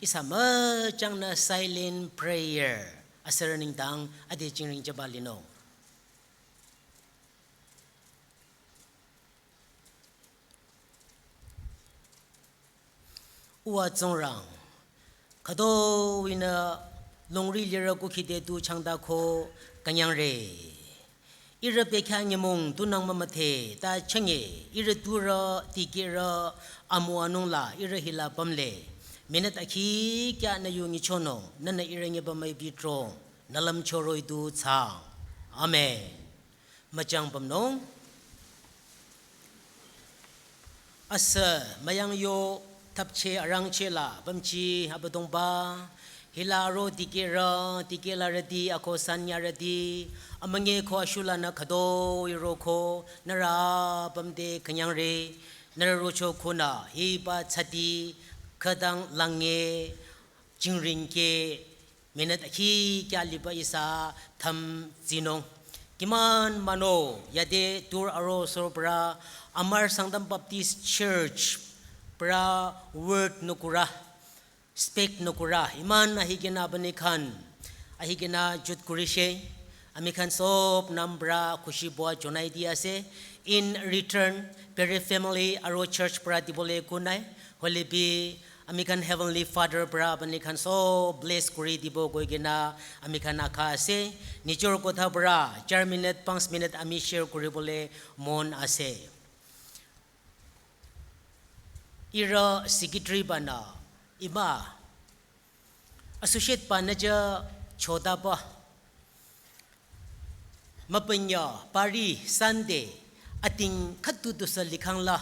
Ihsa müchang nü silent prayer. Asürü nengdang ade jingring jüba linung. Uwa Tsingrang, khütoi-nü longri lirü kukhide tu changta ko künyangre. Ihrü bekhyah nyümong tunang mümüdhe ta chünye, ihrü turü, dikehrü, amüwanung la ihrü hila pümle. Minute akhi kya nü yu nyichonung, nünü ihrü nyeba müipi trong, nü lümcho roh-i du thsaang. Amen. Müchang pümnung. Asü müyang yo thapche arangche la pümji Abüdongba, hila aro dikehrü, dikehlarüti, ako sanyarüti, amünyi ko ashülanü khütoi-i roko, nührü pümde künyangre, nührü rocho konü, hiba thsati, khütang lange, jingring ke, minute akhi kya liba ihsa thüm tsinung. Kiman mano yade tur aro sor pra Amar Sangtam Baptist Church pra word nü kura, speak nü kura. Iman ahikena bani khan, ahikena jut kurishe. Amikhan sob nüm pra khushi bua jonai di ase. In return, peri family aro church pra dibole kunai. Hoilebi amikhan Heavenly Father pra apuni khan sob bless kuri dibo koikena amikhan akha ase. Nijor kotha pra char minute, panch minute ami share kuribole mon ase. Ihrü secretary banü ima associate banü ja choda ba. Mapanya pari Sunday ating khüdu dusü likhang la.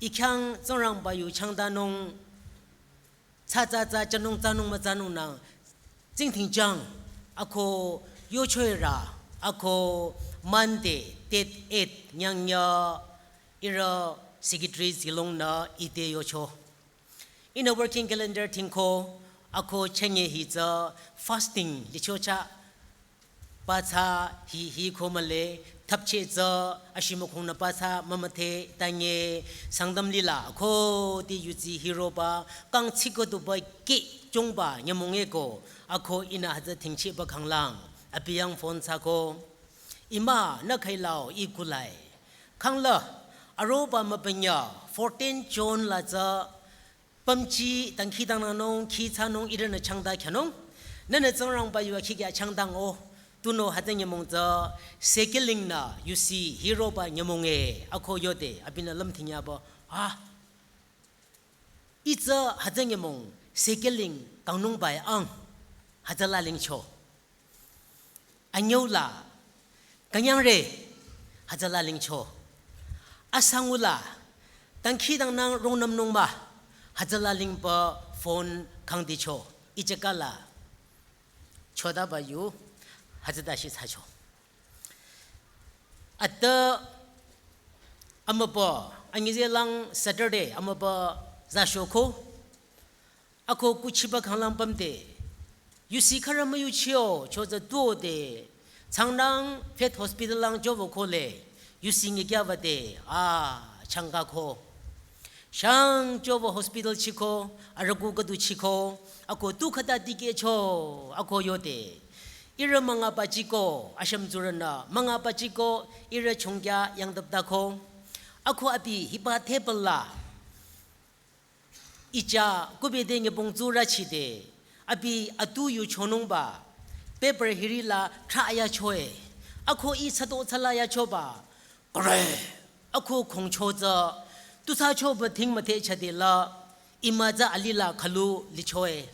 I khyang Tsingrangba yu changdanung, tsa tsa tsa chanung tsanung mütsanung nang, tsingdhing chang, ako yochoi ra, ako Monday, date eight, nyangnya, ihrü secretary zilong nü ite yocho. Ihnü working calendar tingko, ako chünye hi tsü fasting lichocha, pa tsü hi hi ko mühle, thapche tsü, ashimükhongnü pa tsü mümüdhe tanye, Sangtam lila, ko ti yudsi hiroba, kang tsiko duba ke chungba nyümong eko, ako ihnü hütsü tingcheba khanglang, abi yang phone thsako. Ima nü khailao i kulai. Khangla, aroba mapanya, fourteen June la tsü, pümji dangkhidangnangnung, khi thsanung ihrünü changda khyünung. Nünü Tsingrangba yu akhi kya changdang o. Tunüo hütsü nyümong tsü, Sekeling nü, yusi, hiroba nyümong e, ako yode, abinü lümdhing yaba. Ah. I tsü hütsü nyümong, Sekeling kangnungba e ang. Hütsüla lingcho. Anyüla, künyangre, hütsüla lingcho. Asangula, dangkhidangnang rongnümnung ma, hütsüla lingba phone khangdicho. Ichekala, chodaba yu, hütsüta shi thsacho. Ata amüba, anyize lang Saturday, amüba zasho ko. Ako kuchiba khanglang pümde. Yusi khara müyuchio, choza tuo de. Changnang Faith Hospital lang jovo kole. Yusi ngikyaba de. Ah, changka ko. Shang jovo hospital chiko, araku kadu chiko. Ako tu khata dikehcho, ako yode. Ihrü mangaba chiko, asham tsurünü. Mangaba chiko, ihrü chongkya yangdapta ko. Ako abi hiba table la. Icha kubede ngebong tsurü chide, abi atu yu chonungba, paper hiri la tra yachoe, ako i sato tsala yachoba, kore, ako khongcho tsü, tu thsachoba thing müdhe chade la, ima tsü alila khalu lichoe.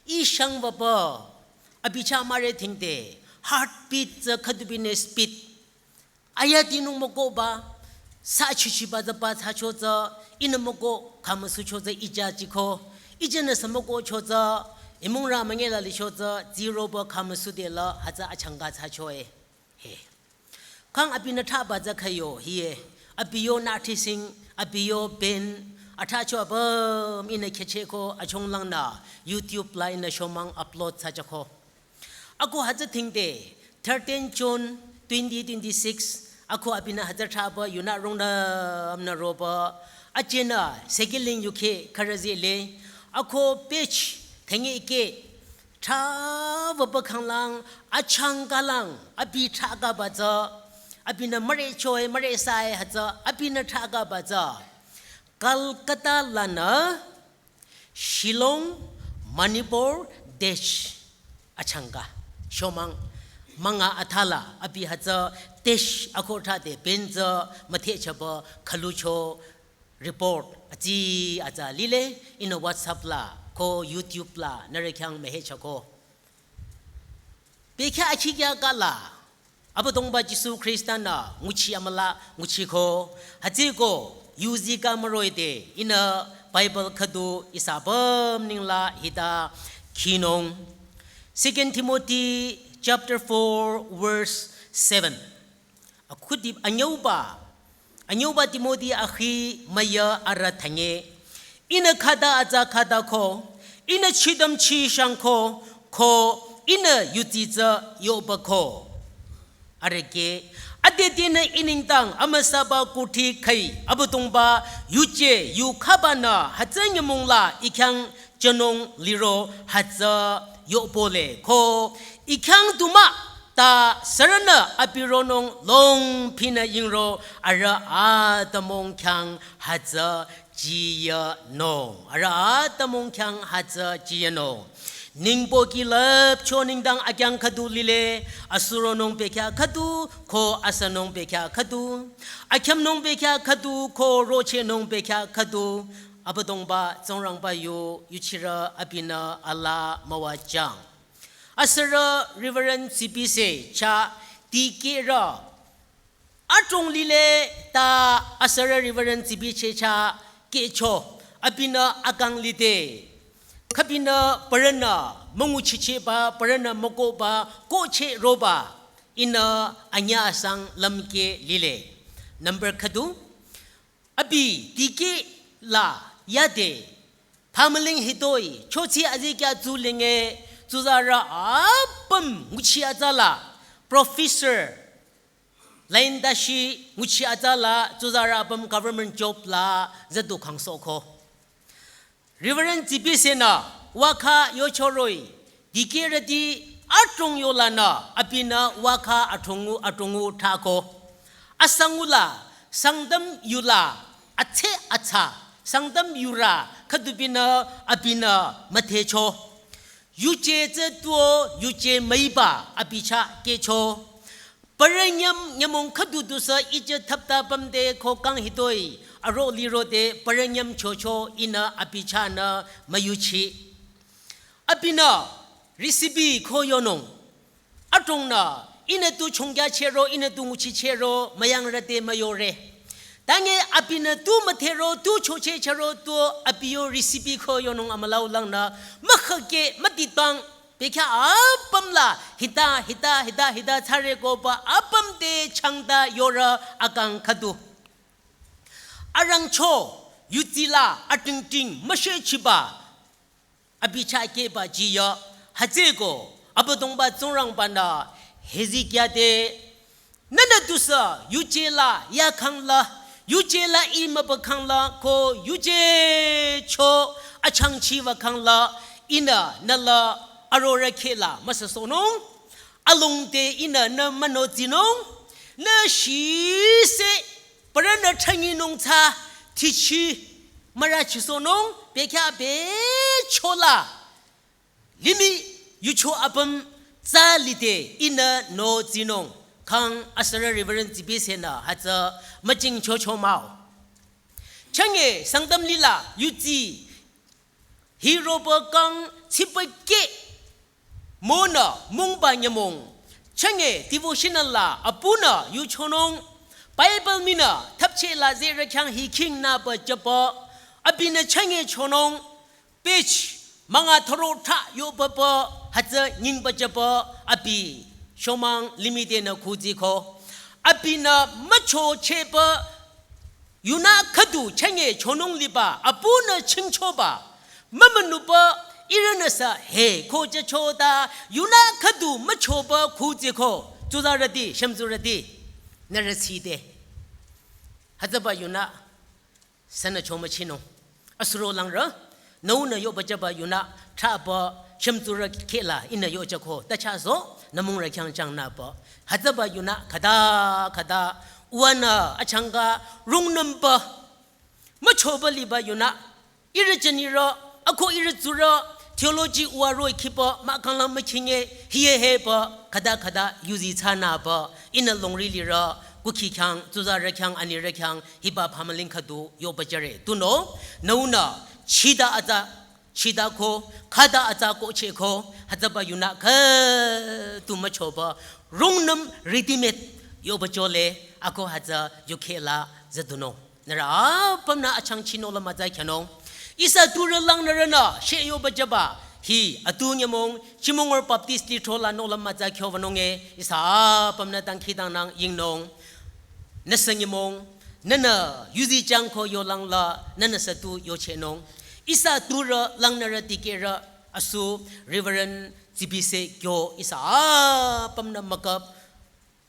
I shangba ba, abi cha mare thingde, heartbeat tsü khüdubinü speed, aya tinung mükohba, sa chuchiba tsü ba thsacho tsü, ihnü mükoh, khamüsucho tsü ija chiko, ijenü sü mükohcho tsü, imungra müngela licho tsü, zero ba khamüsude la, hütsü achangka thsacho e. He. Khang abinü thaba tsü khayo, hiye. Abi yo noticing, abi yo ben, athacho abam ihnü khecheko, achonglang nü, YouTube la ihnü shomang upload thsachako. Ako hütsü thingde, thirteen June twenty twenty-six, ako abinü hütsü thaba yunü rongnü amnü roba, ajenü Sekeling yuke kharazile, ako page thengi ike, Thrahwüba khanglang, achangkalang, abi thrahkaba tsü, abinü mürechoe, müresae hütsü, abinü thrahkaba tsü. Kolkata lanü, Shillong, Manipur, Desh, achangka. Shomang, münga athala, abi hütsü, Desh, akho thrahde, bentsü, müthehchaba, khülucho, report atsi atsa lile, ihnü WhatsApp la ko YouTube la nührü khyang mühechako. Bekhyah akhikya kala, Abüdongba Jisu Khrista-nü nguchi amüla nguchiko, hütsüko yuzi ka müroide ihnü Bible khüdu ihsa apüm nengla hita khinung. Second Timothy chapter four verse seven. Akhuti anyüuba, anyüuba Timothy akhi müyü arüh thanye. Ihnü khüta atsa khütako, ihnü chidam chishangko, ko ihnü yutsi tsü yobako. Arüh ke, adetinü ih nengdang amüsaba kuthsi khüi Abüdongba yuje yukhabanü hütsü nyümong la ih khyang jünung liro hütsü yopole ko ih khyang du mah ta sürünü abi ronung longpinü yingro arüh atümung khyang hütsü jiyünung. Arüh atümung khyang hütsü jiyünung. Ningbo ki lüpcho nengdang akyang khüdu lile, asuronung bekhyah khüdu, ko asanung bekhyah khüdu, akhyümnung bekhyah khüdu, ko rochehnung bekhyah khüdu, Abüdongba Tsingrangba yu, yuchirü abinü alaa müwajüng. Asürü Reverend Tsipise chah dikehrü adrong lile ta asürü Reverend Tsipise chah kehcho abinü akang lide. Khübinü parünü münguchichehba, parünü mükohba, kohcheh roba ihnü anyüh asang lümkeh lile. Number khüdu, abi dikeh la yade, phamüling hitoi, chochi azikyah tsulenge, tsuzarü apüm nguchi atsa la, professor, line dashi nguchi atsa la, tsuzarü apüm government job la, züdu khangsohko. Reverend Tsipise-nü wakha yochoroi, dikehrüti adrong yolanü abinü wakha adrongngu adrongngu thsako. Asangula, Sangtam yula, atse atsa, Sangtam yurü khüdubinü abinü müdhecho. Yuje tsü tuo, yuje müiba abi chah kehcho. Parü nyüm nyümong khüdu dusü ije thapta pümde ko kang hitoi, aro lirode parü nyüm chocho ihnü abi chahnü müyuchi. Abinü recipe ko yonung. Adrongnü ihnü tu chongkyachehro, ihnü tu nguchichehro, müyangrüte müyore. Tange abinü tu müdhero, tu chochehchehro, tu abi yo recipe ko yonung amülau langnü, mükhake mütitang, bekhyah apüm la, hita, hita, hita, hita, thsare koba apüm te changta yorü akang khüdu. Arangcho, yutsi la, atingting, müshechiba, abi chah kehba jiya, hütsüko, Abüdongba Tsingrangbanü, Hezekiah te, nünü dusü, yuje la, yakhang la, yuje la imübakhang la, ko yuje cho, achangchibakhang la, ihnü nü la, arorü kheh la, müsüsohnung, alongte ihnü nü münotsinung, nü shise, parünü thsanginung tsü, thichi, mürüchisohnung, bekhyah becho la, limih yucho apüm tsü lide ihnü notsinung, kang asürü Reverend Tsipise-nü hütsü müjing chocho mah-o. Chünye Sangtam lila yutsi, hiroba kang tsipake, monü mungba nyümong. Chünye devotional la apunü yuchonung. Bible minü thapcheh la zerü khyang hiking nüba jüba. Abinü chünye chonung. Page münga thüro thra yobaba hütsü nyingba jüba abi shomang limih tenü khuziko. Abinü müchochehba yunü khüdu chünye chonung liba apunü chingchoba. Mümünuba ihrünüsü he ko jüchota yunü khüdu müchoba khuziko. Tsuzarüti, shümtsurüti. Nührü side. Hütsüba yunü sünü chomüchinung. Asüro langrü, nüunü yoba jüba yunü, thraba, shümtsurü khehla ihnü yochako, ta chah so, nü mongrü khyang chang nüpü. Hütsüba yunü khüta, khüta, uwanü achangka rungnümba, müchoba liba yunü, ihrü jünirü, ako ihrü tsurü, theology uwa roh-i khipü, mahkhang lang mükhingeh, hiye hepü, khüta khüta yuzi thsanüpü, ihnü longri lirü, kukhi khyang, tsuzarü khyang, anirü khyang, hiba phamüling khüdu, yoba jüre. Tunüo, nüunü, chita atsa, chita ko, khüta atsa ko cheko, hütsüba yunü khüdu müchoba, rungnüm ready-made, yoba jole, ako hütsü yukhehla züdunung. Nührü apümnü achangchi nohlüm mütsa khyünung. Ihsa turü langnürünü, she yoba jüba, hi, atu nyümong, Chimongor Baptist Lithro la nohlüm mütsa khyübanung e, ihsa apümnü dangkhidangnang yingnung. Nüsü nyümong, nünü, yuzi jangko yolang la, nünüsü tu yochehnung. Ihsa turü langnürü dikehrü, asu, Reverend Tsipise kyo, ihsa apümnü mükap,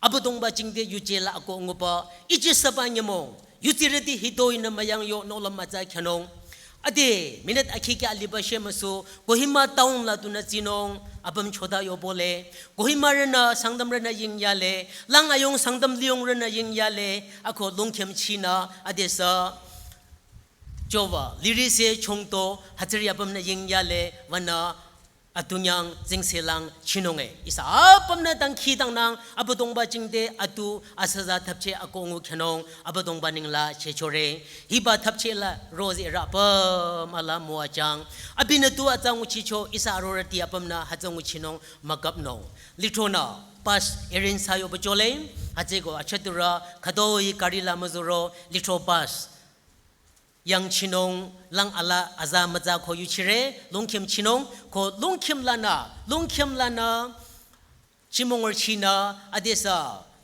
Abüdongba jingte yuje la ako nguba, iji süba nyümong, yuzirüti hitoi nü müyang yo nohlüm mütsa khyünung. Ade, minute akhi kya liba shemüsu, Kohima town la tunü tsinung, apüm chota yobole, Kohimarünü, Sangtamrünü yingyale, lang ayung Sangtam liyongrünü yingyale, ako longkhim chinü, adesü, jova, lirise chongto, hütsüri apümnü yingyale, wünü, atunyang zingselang chinung e. Ihsa apümnü dangkhidangnang, Abüdongba jingte atu asüza thapche ako ngu khyünung, Abüdongba ninglang chechore. Hiba thapche la rose ra apüm ala müwajang. Abinü tu atsa nguchicho, ihsa arorüti apümnü hütsü nguchinung mükapnung. Lithronü, bus arrange thsa yoba jole, hütsüko achaturü, khütoi gari la müzuro, Lithro bus. Yangchinung lang ala aza mütsa ko yuchire, longkhim chinung, ko longkhim lanü, longkhim lanü, Chimongor chinü, adesü,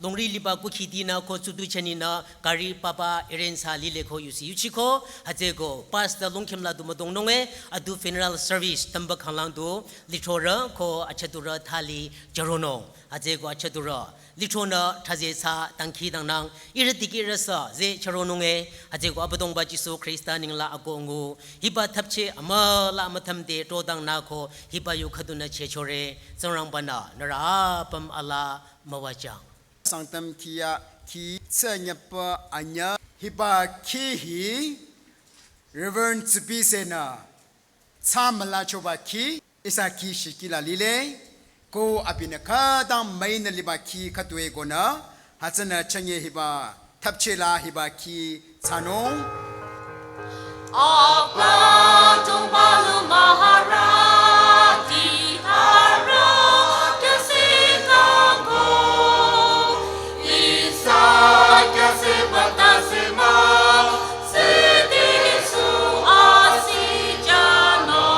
longri liba kukhi dinü, ko tsudu chaninü, gari papa arrange thsa lile ko yusi yuchiko, hütsüko, pastor longkhim la du müdongnung e, atu funeral service, tamba khanglang du, Lithrorü, ko achaturü thali jaronung, hütsüko achaturü. Lithronü thsaze thsa dangkhidangnang, ihrü dikehrüsü ze charonung e, hütsüko Abüdongba Jisu Khrista ninglang ako ngu, hiba thapche amüla müthümde trodangnü ko, hiba yu khüdunü chechore, Tsingrangbanü, nührü apüm ala müwajang. Sangtam khiya, khi tsü nyapa anyüh, hiba khi hi, Reverend Tsipise nü, thsa mülachoba khi, ihsa khi shikila lile, ko abinü khütang müinü liba khi khütoi konü, hütsünü chünye hiba, thapche la hiba khi thsanung. Apa tung balu maharati ara kya se kako, isa kya se pata se ma, siti su asi jano.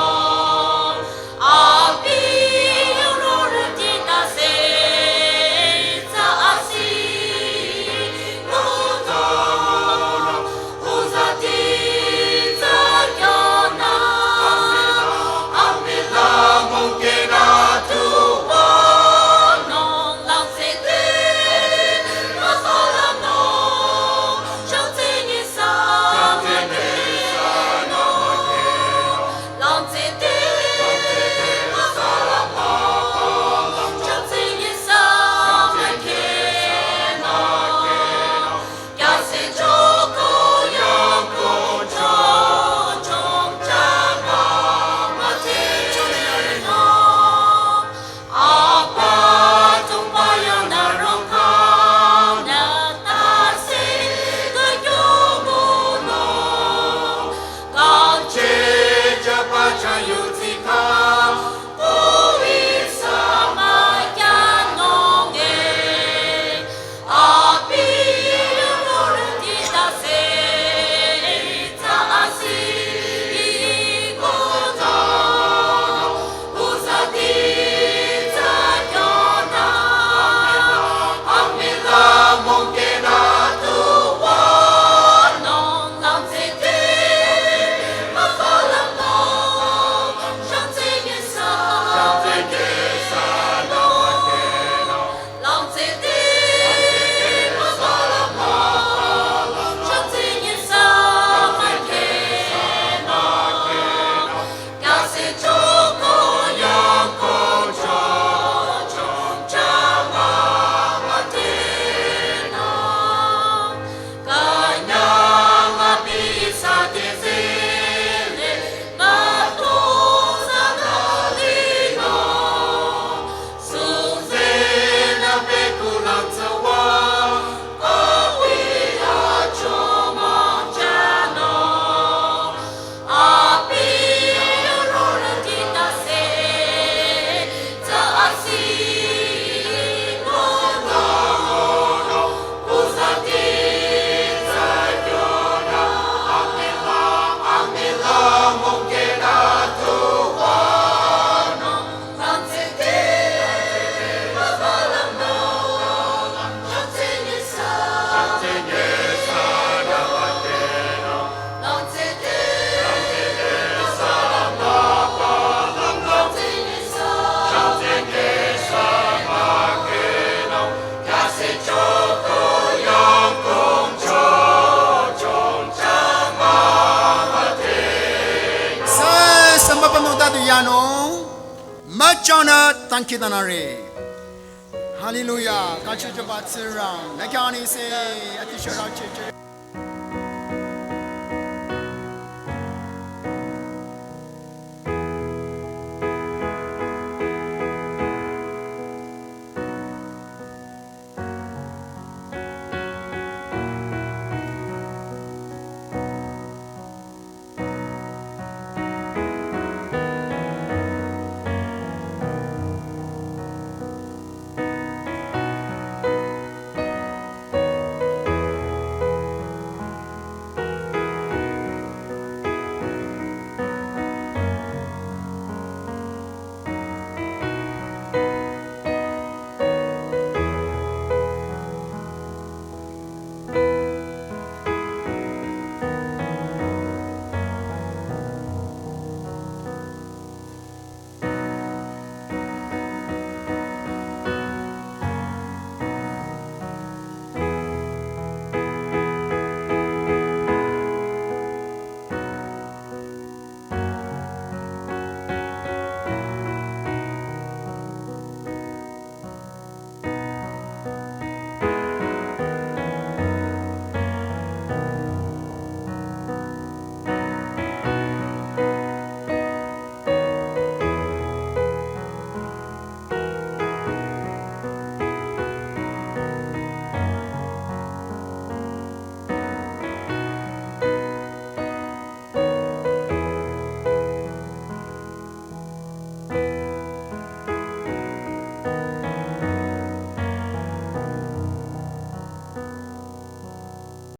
du yanung müchangnü dangkhidangnangre. Hallelujah. Kangchijüba Tsingrang, nü khyang anengse ati shara chehcheh.